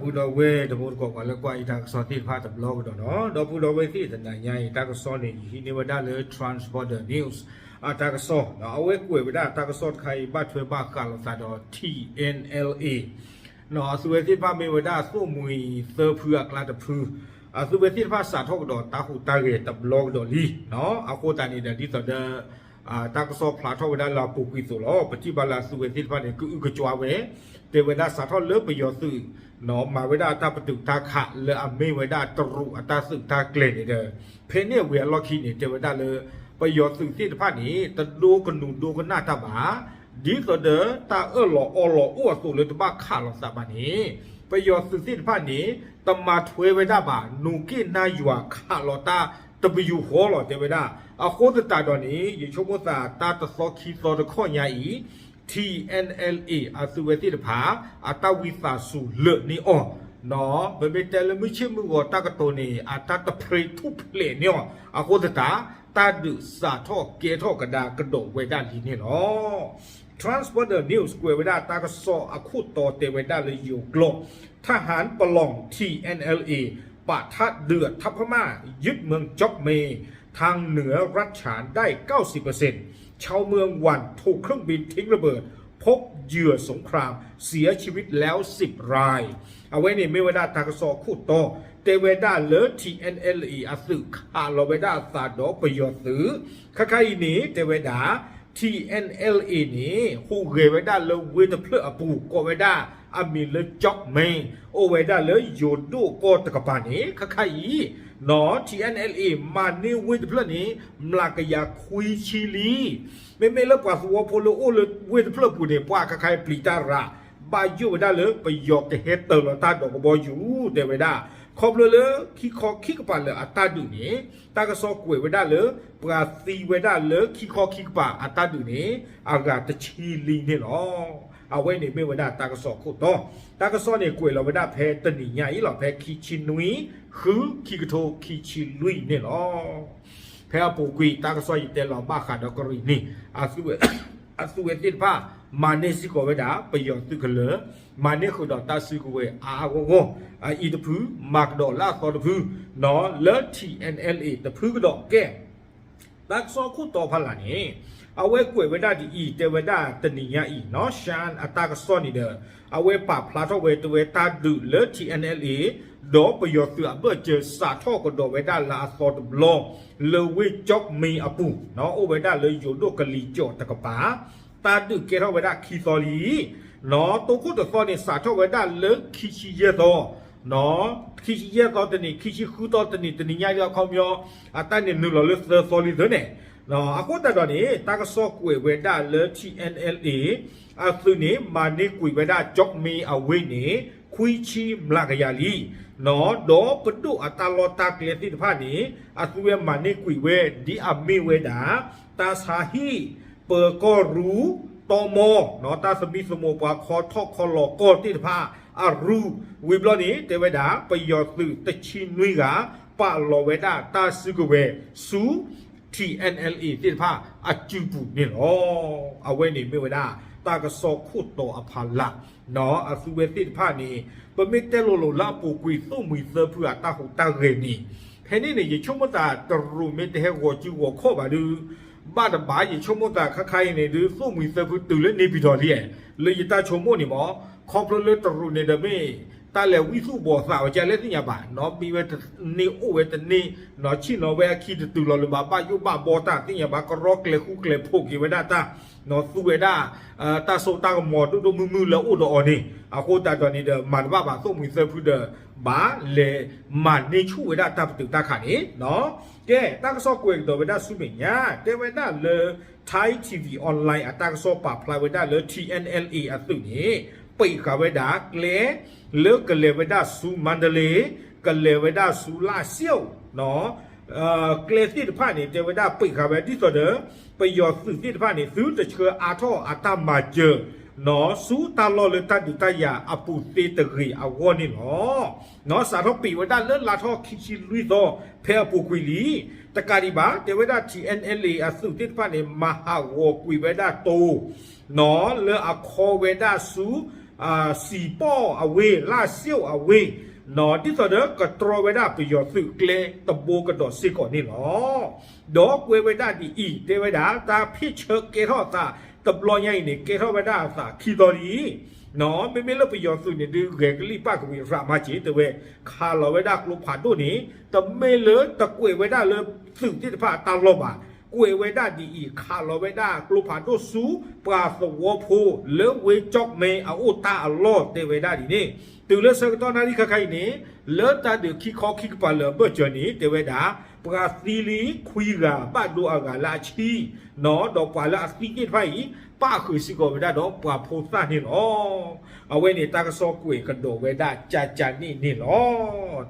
ဒီပုၢ်ဒီဝဲၢ်တံၤသကိး ပှၤလၢကွၢ်ယတၢ်ကစီၣ်သ့ၣ်တဖၣ်တဘျီကဒီးနီၤ, ဒီပုၢ်ဒီဝဲၢ်သ့ၣ်တနၤညါအံၤ တၢ်ကစီၣ်န့ၣ် ယဟံးန့ၢ်ဝဲဒၣ်လၢ Transborder News အတၢ်ကစီၣ်, အဝဲကွဲးဝဲဒၣ်တၢ်ကစီၣ်တခါအံၤ ဘၣ်ထွဲဘၣ်ဃးလိာ်သးဒီး T N L A အသုးဝဲသ့ၣ်တဖၣ်မ့ၢ်ဝဲဒၣ်သိၣ်မှံၤသၢဖုအကျါတဖု, အသုးဝဲသ့ၣ်တဖၣ်စးထီၣ်ကဒီးတၢ်ဟူးတၢ်ဂဲၤတဘျီကဒီးလံ. အဃိသတးန့ၣ်ဒီး ဒ်သိးဒီး တၢ်ကစီၣ်ဖျါထီၣ်ဝဲဒၣ်လၢအပူၤကွံာ်အသိးလီၤ. ပထံၣ်ဘၣ်လၢအသုးဝဲသ့ၣ်တဖၣ်န့ၣ် ကအုကကွဲဝဲ, တဲဝဲဒၣ်စးထီၣ်လၢပယီၤသုး မၤဝဲဒၣ်တၢ်ပတုာ်တၢ်ခးလၢအမ့ၢ်ဝဲဒၣ်တရူးအတၢ်သုးတၢ်ကျဲၤန့ၣ်ဒီး ဖဲန့ၣ်အဝံၤအလီၢ်ခံန့ၣ် တဲဝဲဒၣ်လၢ ပယီၤသုးသ့ၣ်တဖၣ်န့ၣ် တဒိကနူၤဒိကနၣ်တၢ်ဘၣ်, ဒ်သိးဒီးတၢ်အၢၣ်လီၤအီလီၤအိၣ်အသိးလၢတဘၣ်ခးလိာ်သးဘၣ်န့ၣ် ပယီၤသုးသ့ၣ်တဖၣ်န့ၣ် တမၤထွဲဝဲဒၣ်ဘၣ် နူၤက့ၣ်နါယွၤခးလီၤတၢ်တပယူာ်ဃီလီၤ တဲဝဲဒၣ်. အဃိသတးဒီးန့ၣ် ယဆိကမိၣ်သးတၢ်တသီခံသီတခီညါအံၤ T N L A အသုးဝဲသ့ၣ်တဖၣ် အတၢ်ဝံသးစူၤလၢာ်န့ၢ်အီၤ, ပမ့ၢ်တဲလၢမုၢ်ဆ့ၣ်မုၢ်ဂီၤတၢ်ကတိၤန့ၣ် အတၢ်တဖြ့ထူၣ်ဖျဲးန့ၢ်အီၤ, အဃိသတး တၢ်ဒုးစးထီၣ်ကဲထီၣ်ကဒါကဒီးဝဲဒၣ်လံန့ၣ်လီၤ. Transborder News ကွဲးဝဲဒၣ်တၢ်ကစီၣ်အခိၣ်တီတဲဝဲဒၣ်လၢယိၤကျိာ်, ทหารปลอง T N L A ปะทะเดือดทัพพม่ายึดเมืองจ็อกเมย์ ทางเหนือรัฐฉานได้เก้าสิบเปอร์เซ็นต์ ชาวเมืองหวั่นถูกเครื่องบินทิ้งระเบิด พบเหยื่อสงครามเสียชีวิตแล้วสิบราย အဝဲန့ၣ်မ့ၢ်ဝဲဒၣ်တၢ်ကစီၣ်အခိၣ်တီ တဲဝဲဒၣ်လၢ T N L A အသုးခးလီၤဝဲဒၣ်အသးဒီးပယီၤသုး, ခဲခါအံၤန့ၣ် တဲဝဲဒၣ် T N L A န့ၣ် ဟူးဂဲၤဝဲဒၣ်လၢဝ့ၢ်တဖျၢၣ်အပူၤ ကိးဝဲဒၣ်အမံၤလၢ ကၠီၣ်မဲ အိၣ်ဝဲဒၣ်လၢယိၤဒိၣ်ကီၢ်တကပၤန့ၣ် ခဲခါအံၤ နီၤ T N L A မၤန့ၢ်ဝ့ၢ်တဖျၢၣ်န့ၣ် မျးကယၤခွံဆံလံ. မ့မ့ၢ်လၢပှၤသဝီဖိလၢအိၣ်လၢဝ့ၢ်တဖျၢၣ်ပူၤန့ၣ် ပှၤခဲခါအံၤပျံၤတၢ်ရၤ ဘၣ်ယိၣ်ဝဲဒၣ်လၢပယီၤကဟဲတၢၤလီၤတၢ်ဒီးကဘီယူၤ တဲဝဲဒၣ်. ခီဖျိလၢခံခီခံကပၤလၢအတၢ်ဒုးန့ၣ် တၢ်ကစီၣ်ကွဲးဝဲဒၣ်လၢ ပှၤသံဝဲဒၣ်လၢခံခီခံကပၤအတၢ်ဒုးန့ၣ် အဂၤတဆံလံန့ၣ်လီၤ. အဝဲန့ၣ်မ့ၢ်ဝဲဒၣ်တၢ်ကစီၣ်အခိၣ်တီ, တၢ်ကစီၣ်န့ၣ်ကွဲးလီၤဝဲဒၣ်ဖဲတနံၤညါအံၤလီၤ, ဖဲခံဆံနွံ ဃု ခံကထိခံဆံလွံၢ်န့ၣ်လီၤ. ဖဲအပူၤကွံာ် တၢ်ကစီၣ်ယတဲလီၤဘၣ်ဃးဒီးကရံၣ်နံၤ အသုးဝဲသ့ၣ်တဖၣ် မၤန့ၢ်စ့ၢ်ကီးဝဲဒၣ် ပယီၤသုးကလၢၤ, မၤန့ၢ်ဃုာ်ဒီးတၢ်စုကဝဲၤအါအါဂီၢ်ဂီၢ်, အအံၤတဖု မၤကဒီးလၢအသီတဖု, နီၤ လၢ T N L A တဖုကဒီးကဲ တၢ်ကစီၣ်ခိၣ်တီဖးလၢ်န့ၣ် အဝဲကွဲးဝဲဒၣ်ဒ်အံၤ, တဲဝဲဒၣ်တနံၤညါအံၤ နီၤ ရှၢၣ် အတၢ်ကစီၣ်န့ၣ်ဒီး အဝဲပာ်ဖျါထီၣ်ဝဲ တဲဝဲတၢ်ဒုးလၢ T N L A ဒီးပယီၤသုးအဘၢၣ်စၢၤ စးထီၣ်ကဒီးဝဲဒၣ်လၢအသီတဘျီ လၢဝ့ၢ်ကၠီၣ်မဲအပူၤ, နီၤ အိၣ်ဝဲဒၣ်လၢယိၤဒိၣ်ကလံၤစိးတကပၤ, တၢ်ဒုးကဲထီၣ်ဝဲဒၣ်ခံသီလံ နီၤ တိခိၣ်တသီန့ၣ် စးထီၣ်ဝဲဒၣ်လၢခံဆံယဲၢ်သီ, နီၤ ခံဆံယဲၢ်သီတနံၤ, ခံဆံဃုသီတနံၤ, တနံၤညါဒ်အခီပညီ အတၢ်န့ၣ်နုာ်လီၤလၢသၢသီလံသၢန့ၣ်, နီၤ အဃိသတးဒီးန့ၣ် တၢ်ကစီၣ်ကွဲးဝဲဒၣ်လၢ T N L A အသုးန့ၣ် မၤန့ၢ်ကွံာ်ဝဲဒၣ် ကၠီၣ်မဲအဝ့ၢ်န့ၣ် ခွံဆံမျးကယၤလံ, နီၤ ဒီးပဒိၣ်အတၢ်လီၢ်တၢ်ကျဲသ့ၣ်တဖၣ်န့ၣ် အသုးဝဲမၤန့ၢ်ကွံာ်ဝဲ ဒ်အမ့ၢ်ဝဲဒၣ် တၢ်ဆါဟံၣ်, ပၢၤကီၢ်ရူၢ်, တီမီ, နီၤ တၢ်သမံသမိးပှၤခီထီၣ်ခီလီၤကီၢ်သ့ၣ်တဖၣ်အရူၢ်, ဝံၤဘျီန့ၣ် တဲဝဲဒၣ် ပယီၤသုးတဆံနွံဂၤ ပာ်လီၤဝဲဒၣ်တၢ်စုကဝဲၤဆူ T N L A သ့ၣ်တဖၣ်အစုပူၤန့ၣ်လီၤ. အဝဲန့ၣ်မ့ၢ်ဝဲဒၣ် တၢ်ကစီၣ်ခိၣ်တီအဖးလၢ် နီၤ အသုးဝဲသ့ၣ်တဖၣ်န့ၣ် ပမ့ၢ်တဲလိၤလိၤလၢအပူၤကွံာ် သိၣ်မှံၤသၢဖုအတၢ်ဟူးတၢ်ဂဲၤန့ၣ်, ဖဲန့ၣ်န့ၣ် ယဆိကမိၣ်သးတရူးမ့ၢ်တဟဲဂီၤစုဂီၤခီၣ်ဘၣ်ဒုး ဘၣ်တဘၣ် ယဆိကမိၣ်သးခဲခါအံၤန့ၣ်ဒုး သိၣ်မှံၤသၢဖုတုၤလၢန့ၣ်ပံၤထီၣ်လံ, လၢယတၢ်ဆိကမိၣ်န့ၣ်မ့ၢ် ခီဖျိလၢတရူးန့ၣ်ဒီးမ့ၢ် တၢ်လဲၤဝံသူၣ်ဘီၣ်သးဝဲကလဲၣ်သ့ၣ်ညါဘၣ်, နီၤ မံဝဲတန့ၢ်အိၣ်ဝဲတန့ၢ်, နီၤ ဆ့ၣ်နီၤဝဲအခံတတုၤလီၤလၢၤဘၣ် ဘၣ်ယိၣ်ဘၣ်ဘီတၢ်သ့ၣ်ညါဘၣ် ကရီကျဲၤဃူကျဲၤဖိးက့ၤဝဲဒၣ်တၢ်, နီၤ သူဝဲဒၣ် တၢ်စိတၢ်ကမီၤဒိၣ်ဒိၣ်မုၢ်မုၢ်လၢအိၣ်ဒီးအီၤန့ၣ်, အဃိသတးဒီးန့ၣ်ဒီး မၤတဘၣ်ဘၣ် သိၣ်မှံၤသၢဖုဒီး ဘၣ်လဲၤမၤန့ၢ်ဆူၣ်ဝဲဒၣ်တၢ်ပတုာ်တၢ်ခးန့ၣ်, နီၤ ကဲ တၢ်ကစီၣ်ကွဲးကဒီးဝဲဒၣ်ဆူမဲာ်ညါ တဲဝဲဒၣ်လၢ Thai T V Online အတၢ်ကစီၣ်ပာ်ဖျါဝဲဒၣ်လၢ T N L A အသုးန့ၣ် ပံးဃာ်ဝဲဒၣ်ကျဲ လၢကလဲၤဝဲဒၣ်ဆူမါဒလ့, ကလဲၤဝဲဒၣ်ဆူလၢ်စ့ၣ်, နီၤ ကျဲသ့ၣ်တဖၣ်န့ၣ် တဲဝဲဒၣ်ပံးဃာ်ဝဲဒ်သိးဒီး ပယီၤသုးသ့ၣ်တဖၣ်န့ၣ် သုတဆှၢအါထီၣ်အတၢ်မၤစၢၤ, နီၤ ဆူတၢ်လီၢ်လၢတၢ်ဒုးတၢ်ယၤအပူၤသ့တဂ့ၤအဂီၢ်န့ၣ်လီၤ. နီၤ စးထီၣ်ပံးဝဲဒၣ်လၢလါထီၣ်ခံဆံလွံၢ်သီ ဖဲအပူၤကွံာ်လံ. တကးဒံးဘၣ် တဲဝဲဒၣ် T N L A အသုးသ့ၣ်တဖၣ်န့ၣ် မၤဟးဂီၤကွံာ်ဝဲဒၣ်တိၤ နီၤ လၢအခီဝဲဒၣ်ဆူ စံၣ်ပီၣ်အဝ့ၢ် လၢ်စ့ၣ်အဝ့ၢ်, ဒ်သိးဒီးကတြီဝဲဒၣ်ပယီၤသုးကျဲတဘိကဒီးစ့ၢ်ကီးန့ၣ်လီၤ. ဒီးကွဲးဝဲဒၣ်ဒ်အံၤ တဲဝဲဒၣ် တၢ်ဖ့ၣ်ဆၢကဲထီၣ်အသးတဘျီညါအံၤန့ၣ် ကဲထီၣ်ဝဲဒၣ်အသးခံသီလံ. မ့မ့ၢ်လၢပယီၤသုးန့ၣ်ဒုး ဂဲၤကလံၣ်ပၣ်ကဝံၤရးမးက့ၤ တဲဝဲ ခးလီၤဝဲဒၣ်ကျိဖးဒိၣ်န့ၣ် တမ့ၢ်လၢတကွဲးဝဲဒၣ်လၢသုးသ့ၣ်တဖၣ်အတၢ်လီၢ်ဘၣ်. ကွဲးဝဲဒၣ်ဒ်အံၤ ခးလီၤဝဲဒၣ်ကျိဖးဒိၣ်ဆူ ပှၤသဝီဖိလၢဝ့ကၠီၣ်မဲအအိၣ်တၢ်အလီၢ် တဲဝဲဒၣ်ဒ်န့ၣ်. တုၤလၢဆၢကတီၢ်နၣ်ရံၣ်ခါခါအံၤန့ၣ် လၢတၢ်ဒုးခံခီခံကပၤလၢအဘၢၣ်စၢၤန့ၣ် တဲဝဲဒၣ် ပှၤသံလံခွံဂၤ ဘၣ်ဒိအဂၤလၢအဆံ, ဒီးပှၤလၢအသံသ့ၣ်တဖၣ်အံၤ ပၣ်ဃုာ်စ့ၢ်ကီးဝဲဒၣ်ဒီးပှၤဖိသၣ်န့ၣ်လီၤ. အဝဲန့ၣ်တၢ်ကစီၣ်ကွဲးကဒီးဝဲဒၣ်ကၠၢကၠၢန့ၣ်န့ၣ်လီၤ.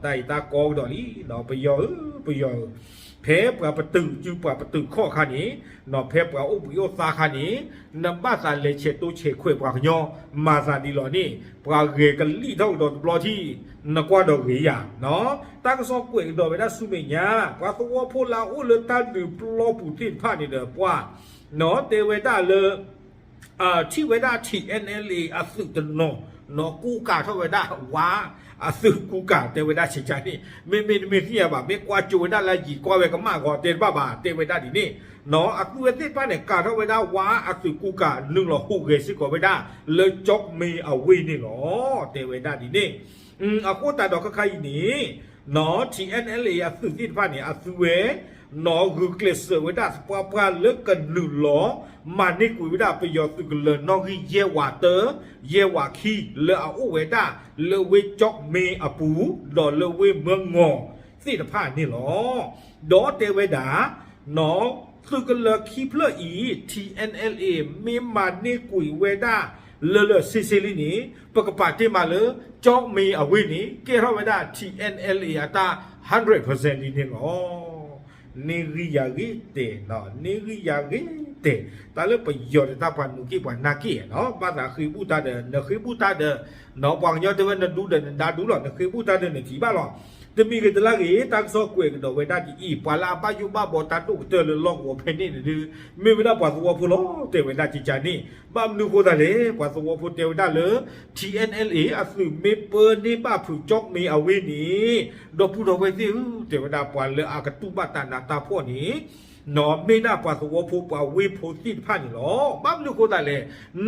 တၢ်အံၤတၢ်ကီကဒီးလံ, ပယီၤဧၢ ပယီၤဧၢ, ဖဲပှၤပတုာ်စုပှၤပတုာ်ခီၣ်အခါန့ၣ်, ဖဲပှၤအိၣ်ဘှံးအိၣ်သါအခါန့ၣ်, နဘၣ်သးလဲၤဆဲးတိဆဲးခွဲးပှၤကညီ, မၤသးဒ်လီၤန့ၣ် ပှၤဂဲၤကလံၣ်ထီၣ်ကဒီးတဘျီထံၣ်, နကွၢ်ဒီးဂ့ၤယၤ, တၢ်ကစီၣ်ကွဲးကဒီးဝဲဒၣ်ဆူမဲာ်ညါ, ပှၤသဝီဖိလၢအအိၣ်လၢတၢ်ဒုးပျီပူၤသ့ၣ်တဖၣ်န့ၣ်ဒီးပှၤ တဲဝဲဒၣ်လၢ ထံၣ်ဝဲဒၣ် ထံၣ် NLA အသုးတနီၤ, ကူကၤထီၣ်ဝဲဒၣ်ဝါအသုးကူကၤ တဲဝဲဒၣ်ဆဲးကၠၢန့ၣ်, မ့မ့ၢ်တမ့ၢ်သ့ၣ်ညါဘၣ်, မ့ၢ်ကွၢ်ကၠိဝဲဒၣ်လၢယံၤကွၢ်ဝဲကမၣ်ဂီၤတဲတဘၣ်ဘၣ် တဲဝဲဒၣ်ဒ်န့ၣ်, အသုးဝဲသ့ၣ်တဖၣ်န့ၣ် ကၤထီၣ်ဝဲဒၣ်ဝါအသုးကူကၤ နုာ်လီၤဟူးဂဲၤစ့ၢ်ကီးဝဲဒၣ် လၢကၠီၣ်မဲအဝ့ၢ်န့ၣ်လီၤ, တဲဝဲဒၣ်ဒ်န့ၣ်. အဃိသတးဒီးခဲခါအံၤန့ၣ် ထံၣ် NLA အသုးသ့ၣ်တဖၣ်န့ၣ် အသုဝဲ နီၢ်ဂုာ်ကျဲးစၢးဝဲဒၣ်သပှၢ်ပှၢ်လၢကနုာ်လီၤ မၤန့ၢ်ကွံာ်ဝဲဒၣ်ပယီၤသုးကလၢၤနီၣ်ဂံၢ်ယဲၢ်ဝးတၢ, ယဲၢ်ဝးခံ လၢအအိၣ်ဝဲဒၣ်လၢဝ့ၢ်ကၠီၣ်မဲအပူၤ, ဒီးလၢဝ့ၢ်မၢငီၤသ့ၣ်တဖၣ်န့ၣ်လီၤ. ဒီးတဲဝဲဒၣ် သုးကလၢၤခံဖျၢၣ်အံၤ ထံၣ် NLA မ့ၢ်မၤန့ၢ်ကွံာ်ဝဲဒၣ်လၢလၢာ်ဆ့ဆ့လံန့ၣ် ပကပာ်တ့ၢ်မးလၢ ကၠီၣ်မဲအဝ့ၢ်န့ၣ် ကဲထီၣ်ဝဲဒၣ် ထံၣ် NLA အတၢ် hundred percent လံန့ၣ်လီၤ. န့ၢ်ဂံၢ်ယၤဂ့ၤတဲာ်, န့ၢ်ဂံၢ်ယၤဂ့ၤတဲာ်, တၢ်လၢပယီၤဒီးတၢ်ပှၤနုာ်က့ၢ်ပှၤနၢ်က့ၢ်နီၤ, ဘၣ်သးဃ့ဘူၣ်တၢ်ဒီး နဃ့ဘူၣ်တၢ်ဒီး နီၤ ပှၤကညီတဲဝဲနဒူဒီးနဒါဒူလီၤ, နဃ့ဘူၣ်တၢ်ဒီးနထံၣ်ဘၣ်လီၤ. တမံၤဂ့ၤတလါဂ့ၤ တၢ်ကစီၣ်ကွဲးကဒီးဝဲဒၣ်ဒ်အံၤ, ပှၤလၢအဘၣ်ယိၣ်ဘၣ်ဘီတၢ်ဒိၣ်ကတၢၢ်လၢလီၢ်ကဝီၤဖဲန့ၣ်န့ၣ်ဒုး မ့ၢ်ဝဲဒၣ်ပှၤသဝီဖိလီၤ, တဲဝဲဒၣ်ကကန့ၣ်. ဘၣ်မနုၤအဃိသတးလဲၣ်, ပှၤသဝီဖိတဲဝဲဒၣ်လၢ ထံၣ် NLA အသုးမ့ၢ်ပၢန့ၢ်ဘၣ်ဖုးကၠီၣ်မဲအဝ့ၢ်န့ၣ် ဒီပုၢ်ဒီဝဲၢ်သ့ၣ်ဧၢ, တဲဝဲဒၣ်ပှၤလၢအကတူၢ်ဘၣ်တၢ်နးတၢ်ဖှီၣ်န့ၣ် နီၤမ့ၢ်ဒၣ်ပှၤသဝီဖိပှၤဝ့ၢ်ဖိသ့ၣ်တဖၣ်န့ၣ်လီၤ. ဘၣ်မနုၤအဃိသတးလဲၣ်,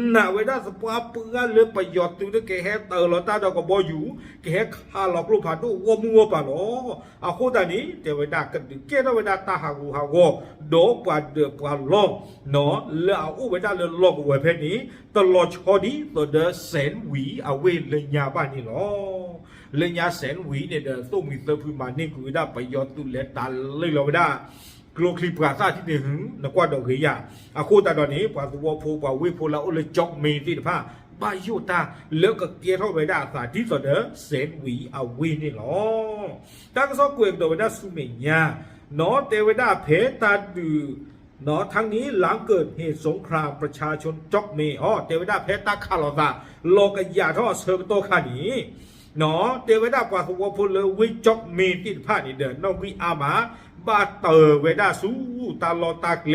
နာ်ဝဲဒၣ်သပှၢ်ပှၢ်လၢပယီၤသုးကဟဲတၢၤလီၤတၢ်ဒီးကဘီယူၤ, ကဟဲခးလီၤကျိဖးဒိၣ်ဂီၢ်မုၢ်ဂီၢ်ပၤလီၤ. အဃိသတးန့ၣ် တဲဝဲဒၣ်ကဒုးကဲထီၣ်ဝဲဒၣ်တၢ်ဟးဂူာ်ဟးဂီၤ ဒီးပှၤဒၢးပှၤလီၢ် လၢအအိၣ်ဝဲဒၣ်လၢလီၢ်ကဝီၤဖဲန့ၣ် တလီၤဆီဒ်သိးဒီး စဲၣ်ဝံၤအဝ့ၢ်လၢညါဘၣ်န့ၣ်လီၤ. လၢညါစဲၣ်ဝံၤန့ၣ်ဒီး သိၣ်မှံၤသၢဖုမၤန့ၢ်ကွံာ်ဝဲဒၣ်ပယီၤသုးလဲၤတၢ်လ့လီၤဝဲဒၣ် ကျိချံပှၤသၣ်ထံၣ်န့ၣ် နကွၢ်ဒီးဂ့ၤယၤ. အဃိသတးဒီးန့ၣ် ပှၤသဝီဖိပှၤဝ့ၢ်ဖိလၢအအိၣ်လၢကၠီၣ်မဲသ့ၣ်တဖၣ် ဘၣ်ယိၣ်တၢ်လၢကကဲထီၣ်ဝဲဒၣ်အသးဒ်သိးဒီး စဲၣ်ဝံၤအဝ့ၢ်န့ၣ်လီၤ. တၢ်ကစီၣ်ကွဲးကဒီးဝဲဒၣ်ဆူမဲာ်ညါ နီၤတဲဝဲဒၣ်ဖဲတၢ်ဒုး နီၤ ทั้งนี้หลังเกิดเหตุสงครามประชาชนจ็อกเมย์ အီၤ တဲဝဲဒၣ်ဖဲတၢ်ခးလိာ်သး လီၤကယာ်ထီၣ်အဆၢကတီၢ်ခါန့ၣ် နီၤ တဲဝဲဒၣ်ပှၤသဝီဖိလၢဝ့ၢ်ကၠီၣ်မဲသ့ၣ်တဖၣ်န့ၣ်ဒီး နီၣ်ဂံၢ်အါမး ဘၣ်တၢၤဝဲဒၣ်ဆူတၢ်လီၢ်တၢ်ကျဲ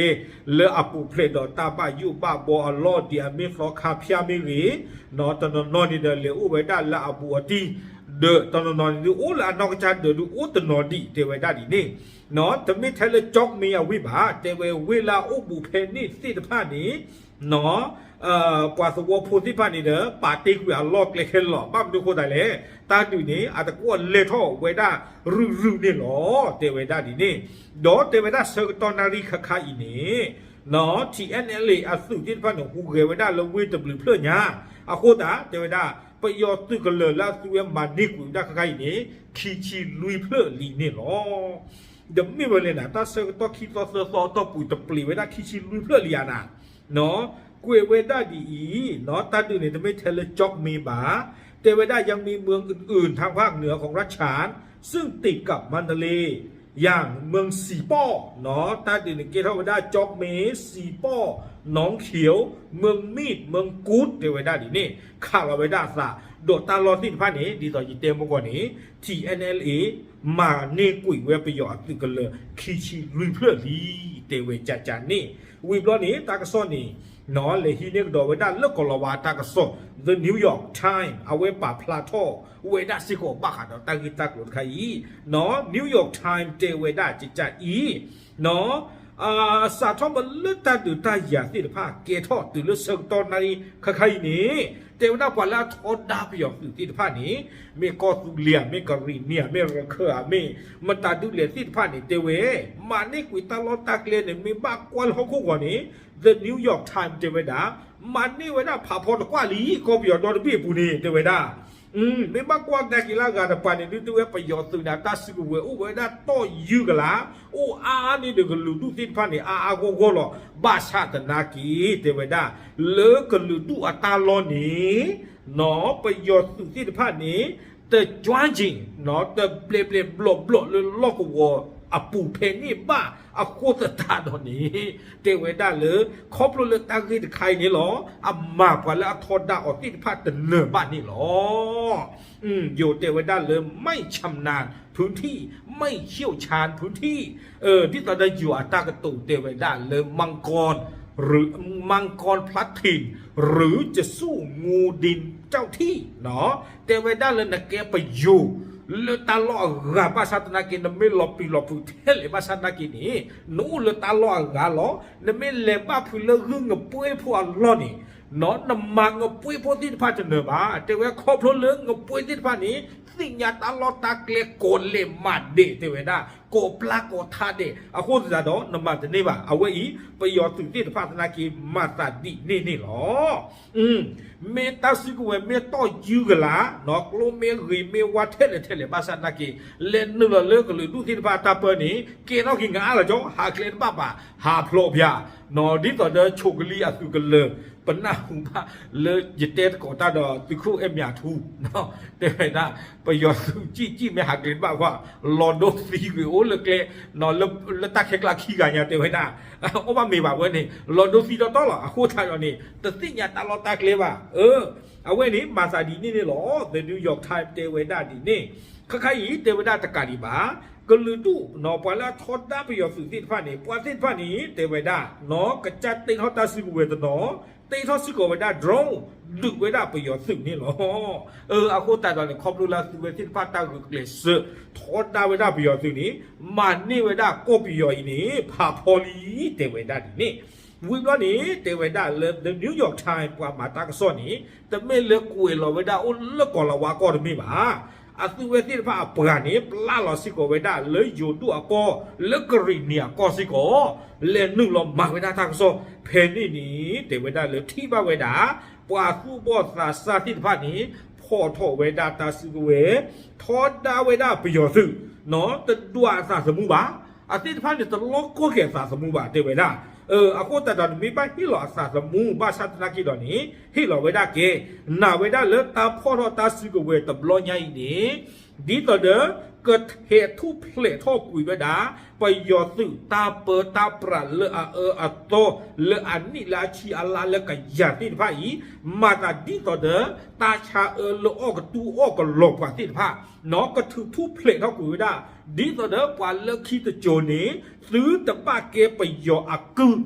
လၢအပူၤဖျဲးဒီးတၢ်ဘၣ်ယိၣ်ဘၣ်ဘီအလီၢ် ဒ်အမ့ၢ်သီခါဖၠၣ်မ့ၢ်ဂ့ၤ, နီၤ တနီၤနီၤန့ၣ်ဒီး လဲၤအိၣ်ဝဲဒၣ်လၢအဘူးအတံၢ် ဒီးတနီၤနီၤန့ၣ်ဒုး အိၣ်လၢအနီၢ်ကစၢ်ဒၢးဒုးအိၣ်တနီၤဒံး တဲဝဲဒၣ်ဒ်န့ၣ်, နီၤ တမ့ၢ်ထဲလၢကၠီၣ်မဲအဝ့ၢ်ဘၣ် တဲဝဲဝ့ၢ်လၢအအိၣ်ဘူးဖဲန့ၣ်သ့ၣ်တဖၣ်န့ၣ် နီၤ ပှၤသဝီဖိသ့ၣ်တဖၣ်န့ၣ်ဒီး ပာ်တ့ၢ်ကွံာ်အလီၢ်ကျဲခဲလၢာ်လီၤ. ဘၣ်မနုၤအဃိသတးလဲၣ်, တၢ်ဒုးန့ၣ် အတကွီၣ်လဲၤထီၣ်ဝဲဒၣ်ရုၢ်ရုၢ်န့ၣ်လီၤ တဲဝဲဒၣ်ဒ်န့ၣ်, ဒီးတဲဝဲဒၣ်ဆၢကတီၢ်နၣ်ရံၣ်ခါခါအံၤန့ၣ် နီၤ ထံၣ် NLA အသုးသ့ၣ်တဖၣ်န့ၣ် ဟူးဂဲၤဝဲဒၣ်လၢဝ့ၢ်တဘျုးဖျၢၣ်ညါ, အဃိသတး တဲဝဲဒၣ် ပယီၤသုးကလၢၤလၢအသုဝဲမၤန့ၢ်ကွံာ်ဝဲဒၣ်ခါခါအံၤန့ၣ် ခံဆံလွံၢ်ဖျၢၣ်လံန့ၣ်လီၤ. ဒီးမ့ၢ်ဝဲလဲၣ်နၤ တၢ်ဆၢကတီၢ်ခံသီသၢသီအတီၢ်ပူၤ တပျံၤဝဲဒၣ်ခံဆံလွံၢ်ဖျၢၣ်လံဧါနၤ, နီၤ ကွဲးဝဲဒၣ်ဒ်အံၤ, နီၤ တၢ်ဒုးန့ၣ် တမ့ၢ်ထဲလၢကၠီၣ်မဲဘၣ်, တဲဝဲဒၣ် ยังมีเมืองอื่นทางภาคเหนือของรัฐฉาน ซึ่งติดกับมณฑเลย์ อย่างเมืองสีป้อ နီၤ တၢ်ဒုးန့ၣ် ကဲထီၣ်ဝဲဒၣ်ကၠီၣ်မဲ, စံၣ်ပီၣ်, နီၣ်ခဵဝ်, မၢၢ်မံၣ်, မၢၢ်ကူး တဲဝဲဒၣ်ဒ်န့ၣ် ခးလီၤဝဲဒၣ်အသး, ဒီးတၢ်လီၢ်သ့ၣ်တဖၣ်န့ၣ် ဒ်သိးယတဲမုၢ်ဂီၤန့ၣ် ထံၣ် NLA မၤန့ၢ်ကွံာ်ဝဲပယီၤအသုးကလၢၤ ခံဆံလွံၢ်ဖျၢၣ်လံ တဲဝဲကကန့ၣ်, ဝံၤဘျီန့ၣ် တၢ်ကစီၣ်န့ၣ် လဲၤဟံးန့ၢ်ကဒီးဝဲဒၣ်လၢကီၢ်လီၤဝါအတၢ်ကစီၣ် The New York Times အဝဲပာ်ဖျါထီၣ်ဝဲဒၣ်စ့ၢ်ကီးဘၣ်ဃးဒီးတၢ်ဂ့ၢ်တၢ်ကျိၤတခါအံၤ, New York Times တဲဝဲဒၣ်ကကအံၤ စးထီၣ်မ့ၢ်လၢတၢ်ဒုးတၢ်ယၤသ့ၣ်တဖၣ် ကဲထီၣ်တုၤလၢဆၢကတီၢ်နၣ်ရံၣ်ခါခါအံၤန့ၣ်, တဲဝဲဒၣ်ပှၤလၢအထီဒါပယီၤသုးသ့ၣ်တဖၣ်န့ၣ်, မ့ၢ်ကီၢ်သူလ့ၤဧါ, မ့ၢ်ကရံၣ်နံၤဧါ, မ့ၢ်ရခၢၣ်ဧါ, မ့ၢ်မတၤဒုးလဲၣ်သ့ၣ်တဖၣ်န့ၣ် တဲဝဲ, မၤန့ၢ်ကွံာ်တၢ်လီၢ်တၢ်ကျဲန့ၣ် မ့ၢ်ဘၣ်ကွၢ်လၢဟီၣ်ခိၣ်ဂီၤန့ၣ်, The New York Times တဲဝဲဒၣ်, မၤန့ၢ်ဝဲဒၣ်ဖးဖီတကွၢ်လံ ကီၢ်ပယီၤဒီတဘ့ၣ်အပူၤန့ၣ် တဲဝဲဒၣ် မ့ၢ်ဘၣ်ကွၢ်ကဒါက့ၤလၢအဂၤတပၤန့ၣ် ဒုးတဲဝဲပယီၤသုးန့ၣ် အတၢ်စုကဝဲၤအိၣ်ဝဲဒၣ်တီၢ်ယုၢ်ကလာ်, အိၣ်အါအါန့ၣ်ဒီးကလုာ်ဒူၣ်သ့ၣ်တဖၣ်န့ၣ် အါအါဂီၢ်ဂီၢ်လီၤ. ဘၣ်ဆၣ်သနာ်က့ တဲဝဲဒၣ်, လၢကလုာ်ဒူၣ်အတၢ်လီၢ်န့ၣ် ပယီၤသုးသ့ၣ်တဖၣ်န့ၣ် တ join တဘျဲးဘျဲးဘျီၣ်ဘျီၣ်လၢလီၢ်ကဝီၤအပူၤဖဲန့ၣ်ဘၣ်အဃိသတးဒီးန့ၣ်, တဲဝဲဒၣ်လၢ ခီဖျိလၢတၢ်ဂ့ၢ်တခါအံၤန့ၣ်လီၤ အမၤပှၤလၢအထီဒါအီၤသ့ၣ်တဖၣ်တနၢၤဘၣ်န့ၣ်လီၤ. ယိၤတဲဝဲဒၣ်လၢ ไม่ชำนาญพื้นที่ ไม่เชี่ยวชาญพื้นที่ ဒ်သိးဒီးယိၤအတၢ်ကတိၤတဲဝဲဒၣ်လၢ มังกร หรือ มังกรพลัดถิ่น หรือจะสู้งูดินเจ้าที่ တဲဝဲဒၣ်လၢနကဲပယိၤ လၢတၢ်လီၢ်အဂၤဘၣ်ဆၣ်သနာ်က့ နမ့ၢ်လီၤပျံၤလီၤဖုးထဲလဲၣ်ဘၣ်ဆၣ်သနာ်က့န့ၣ် နအိၣ်လၢတၢ်လီၢ်အဂၤလီၤ. နမ့ၢ်လဲၤဘၣ်ဖုးလၢဂုၢ်ငပှ့ၤဖိအလီၢ်န့ၣ် နမၤငပှ့ၤဖိသ့ၣ်တဖၣ်တနၢၤဘၣ်. တဲဝဲခီဖျိလၢငပှ့ၤသ့ၣ်တဖၣ်န့ၣ် သ့ၣ်ညါတၢ်လီၢ်တၢ်ကျဲကိးလဲၣ်မးဒဲး တဲဝဲဒၣ် ကိးပျၢ်ကိးထါဒဲး အဃိသတးဒီး နမၤတန့ၢ်ဘၣ်. အဝဲအံၤ ပယီၤသုးသ့ၣ်တဖၣ်သနာ်က့ မၤသးဒ်န့ၣ်န့ၣ်လီၤ. မ့ၢ်တၢ်စုကဝဲၤမ့ၢ်တီၢ်ယုၢ်ကလာ် ကျိမ့ၢ်ဂ့ၤမ့ၢ်ဝါထဲလဲၣ်ထဲလဲၣ်ဘၣ်ဆၣ်သနာ်က့ လဲၤနုာ်လီၤလၢကလုာ်ဒူၣ်သ့ၣ်တဖၣ်အတၢ်ပၢန့ၣ် ကဲထီၣ်က့ၤငါအါလီၤကၠီ ဟးကျဲတဘၣ်ဘၣ် ဟးဖျိးဖျါ ဒ်သိးဒီးဆိးကလံၤအသုးကလၢၤ ပနၢ်ဟူဘၣ်လၢယတဲသကိးတၢ်ဒီးသုးခိၣ်အဲၣ်မၠးထူ တဲဝဲဒၣ် ပယီၤသုးကံၣ်ကံၣ်မ့ၢ်ဟးကျဲတဘၣ်ကွၢ် လီၤဒိသံကွံာ်အိၣ်လၢကျဲ လၢတၢ်ခဲကျါခံဂၤညါတဲဝဲဒၣ် အီၣ်ဘၣ်မ့ၤဘၣ်ဝဲန့ၣ် လီၤဒိသံတီတီလီၤ. အဃိသတးဒီးန့ၣ် တသ့ၣ်ညါတၢ်လီၢ်တၢ်ကျဲဘၣ်. အဝဲန့ၣ် မၤသးဒ်န့ၣ်န့ၣ်လီၤ. The New York Times တဲဝဲဒၣ်ဒ်န့ၣ် ခါခါအံၤတဲဝဲဒၣ်တကးဒံးဘၣ် ကလုာ်ဒူၣ် ပှၤလၢအထီဒါပယီၤသုးသ့ၣ်တဖၣ်န့ၣ် ပှၤသ့ၣ်တဖၣ်န့ၣ် တဲဝဲဒၣ် ကစၢ်တ့ထီၣ်တၢ်စုကဝဲၤတနီၤ တ့ထီၣ်စ့ၢ်ကီးဝဲဒၣ် drone ဒုးဝဲဒၣ်ပယီၤသုးန့ၣ်လီၤ. အဃိသတးဒီးန့ၣ် ခီဖျိလၢအသုးဝဲသ့ၣ်တဖၣ်တၢ်ဂုာ်ကျဲးစၢး ထီဒါဝဲဒၣ်ပယီၤသုးန့ၣ် မၤန့ၢ်ဝဲဒၣ်ကီၢ်ပယီၤအံၤန့ၣ် ဖးဖီလံ တဲဝဲဒၣ်ဒ်န့ၣ်. ဝံၤဘျီန့ၣ် တဲဝဲဒၣ်လၢ The New York Times ပှၤမၤတၢ်ကစီၣ်န့ၣ် တမ့ၢ်လၢကွဲးလီၤဝဲဒၣ်အိၣ်လၢကီၢ်လီၤဝါကီၢ်တမ့ၢ်ဘၣ်. အသုးဝဲသ့ၣ်တဖၣ်အပှၤန့ၣ် ပျၢ်လီၤစ့ၢ်ကီးဝဲဒၣ်လၢယိၤဒူၣ်အကီၢ် လၢကရံၣ်နံၤအကီၢ်စ့ၢ်ကီး လဲၤနုာ်လီၤမၤဝဲဒၣ်တၢ်ကစီၣ်ဖဲန့ၣ်န့ၣ် တဲဝဲဒၣ်လၢထံၣ်ဘၣ်ဝဲဒၣ် ပှၤသူၣ်ဘီၣ်သးစၢ်သ့ၣ်တဖၣ်န့ၣ် ဖီၣ်ထီၣ်ဝဲဒၣ်တၢ်စုကဝဲၤ ထီဒါဝဲဒၣ်ပယီၤသုး တဒွးအသးသမူဘၣ်. အသ့ၣ်တဖၣ်န့ၣ် တလီၢ်ကီၢ်က့ၤအသးသမူဘၣ် တဲဝဲဒၣ်. အဃိသတးဒီး နမ့ၢ်ဘၣ်ဟ့ၣ်လီၤအသးသမူဘၣ်ဆၣ်သနာ်က့ဒီးန့ၣ် ဟ့ၣ်လီၤဝဲဒၣ်ကဲ နာ်ဝဲဒၣ်လၢတၢ်ဖီၣ်ထီၣ်တၢ်စုကဝဲၤတဘျီညါအံၤန့ၣ် ဒ်သိးဒီး ကထဲးထူၣ်ဖျဲးထီၣ်ကွံာ်ဝဲဒၣ် ပယီၤသုးတၢ်ပၢတၢ်ပြးလၢအအၢအသီ လၢအနံၣ်လၢအဆံအလါလၢကယၤသ့ၣ်တဖၣ်အံၤ မၤသးဒ်သိးဒီး တၢ်ဆါအၢလၢအီၣ်ကတူၢ်အီၣ်ကလီၤပှၤသ့ၣ်တဖၣ် ကထုးထူၣ်ဖျဲးထီၣ်ကွံာ်ဝဲဒၣ် ဒ်သိးဒီးပှၤလၢခံတစိၤန့ၣ် သုတဘၣ်ကဲပယီၤအကုၢ်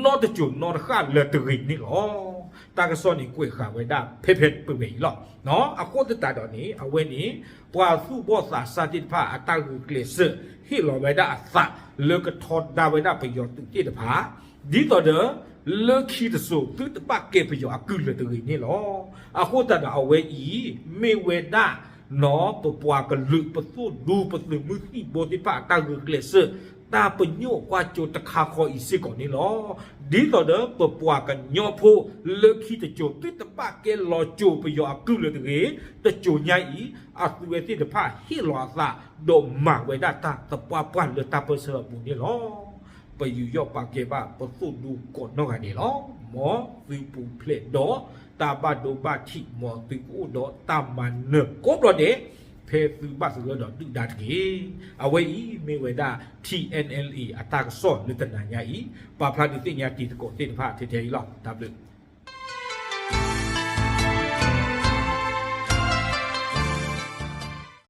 နီတစိၤနီတဃၣ်လၢၤတဂ့ၤန့ၣ်လီၤ. တၢ်ကစီၣ်န့ၣ်ကွဲးဃာ်ဝဲဒၣ်ဖဲဖဲပဝဲအံၤလီၤ. အဃိသတးဒီးန့ၣ် အဝဲန့ၣ် ပှၤသူၣ်ဘီၣ်သးစၢ်သ့ၣ်တဖၣ်အတၢ်ဂုာ်ကျဲးစၢး ဟ့ၣ်လီၤဝဲဒၣ်အသးလၢကထီဒါဝဲဒၣ်ပယီၤသုးသ့ၣ်တဖၣ် ဒ်သိးဒီး လၢခံတစိၤ သုတဘၣ်ကဲပယီၤအကုၢ်လၢၤတဂ့ၤန့ၣ်လီၤ. အဃိသတးဒီးအဝဲအံၤ မ့ၢ်ဝဲဒၣ် ပပှၤကလုာ် ပသိၣ်ဒူ ပသုးမုၢ်သံၣ်ဘိသ့ၣ်တဖၣ်အတၢ်ဂုာ်ကျဲးစၢး တၢ်ပညိၣ်ကွၢ်စိတခါဃီအံၤစ့ၢ်ကီးန့ၣ်လီၤ. ဒ်သိးဒီးပပှၤကညီဖိလၢခံတစိၤ သုတဘၣ်ကဲလီၤစိၤပယီၤအကုၢ်လၢၤတဂ့ၤ, တစိၤညါအံၤ အသုးဝဲသ့ၣ်တဖၣ်ဟ့ၣ်လီၤအသး ဒီးမၤဝဲဒၣ်တၢ်သပှၢ်ပှၢ်လၢတၢ်ပၢဆှၢအပူၤန့ၣ်လီၤ. ပယူးယီၣ်ပာ်ကဲဘၣ်ပသိၣ်ဒူကိးနီၢ်ဂၤဒဲးလီၤ. မ်သုပူၤဖျဲးဒီးတၢ်ဘၣ်ဒိဘၣ်ထံး မ်သုကအိၣ်ဒီးတၢ်မၤနၢၤကိးဘျီဒဲး ဖဲသုဘၣ်သဂၢၢ်ဒီးဒုၣ်ဒါတက့ၢ်. အဝဲအံၤမ့ၢ်ဝဲဒၣ် ထံၣ်အဲၣ်အဲၣ်လ်အ့ အတၢ်ကစီၣ်လၢတနၤညါအံၤ ပာ်ဖျါဒုးသ့ၣ်ညါတံၤသကိးသ့ၣ်တဖၣ်ထဲထဲအံၤလီၤ. တၢ်ဘျုး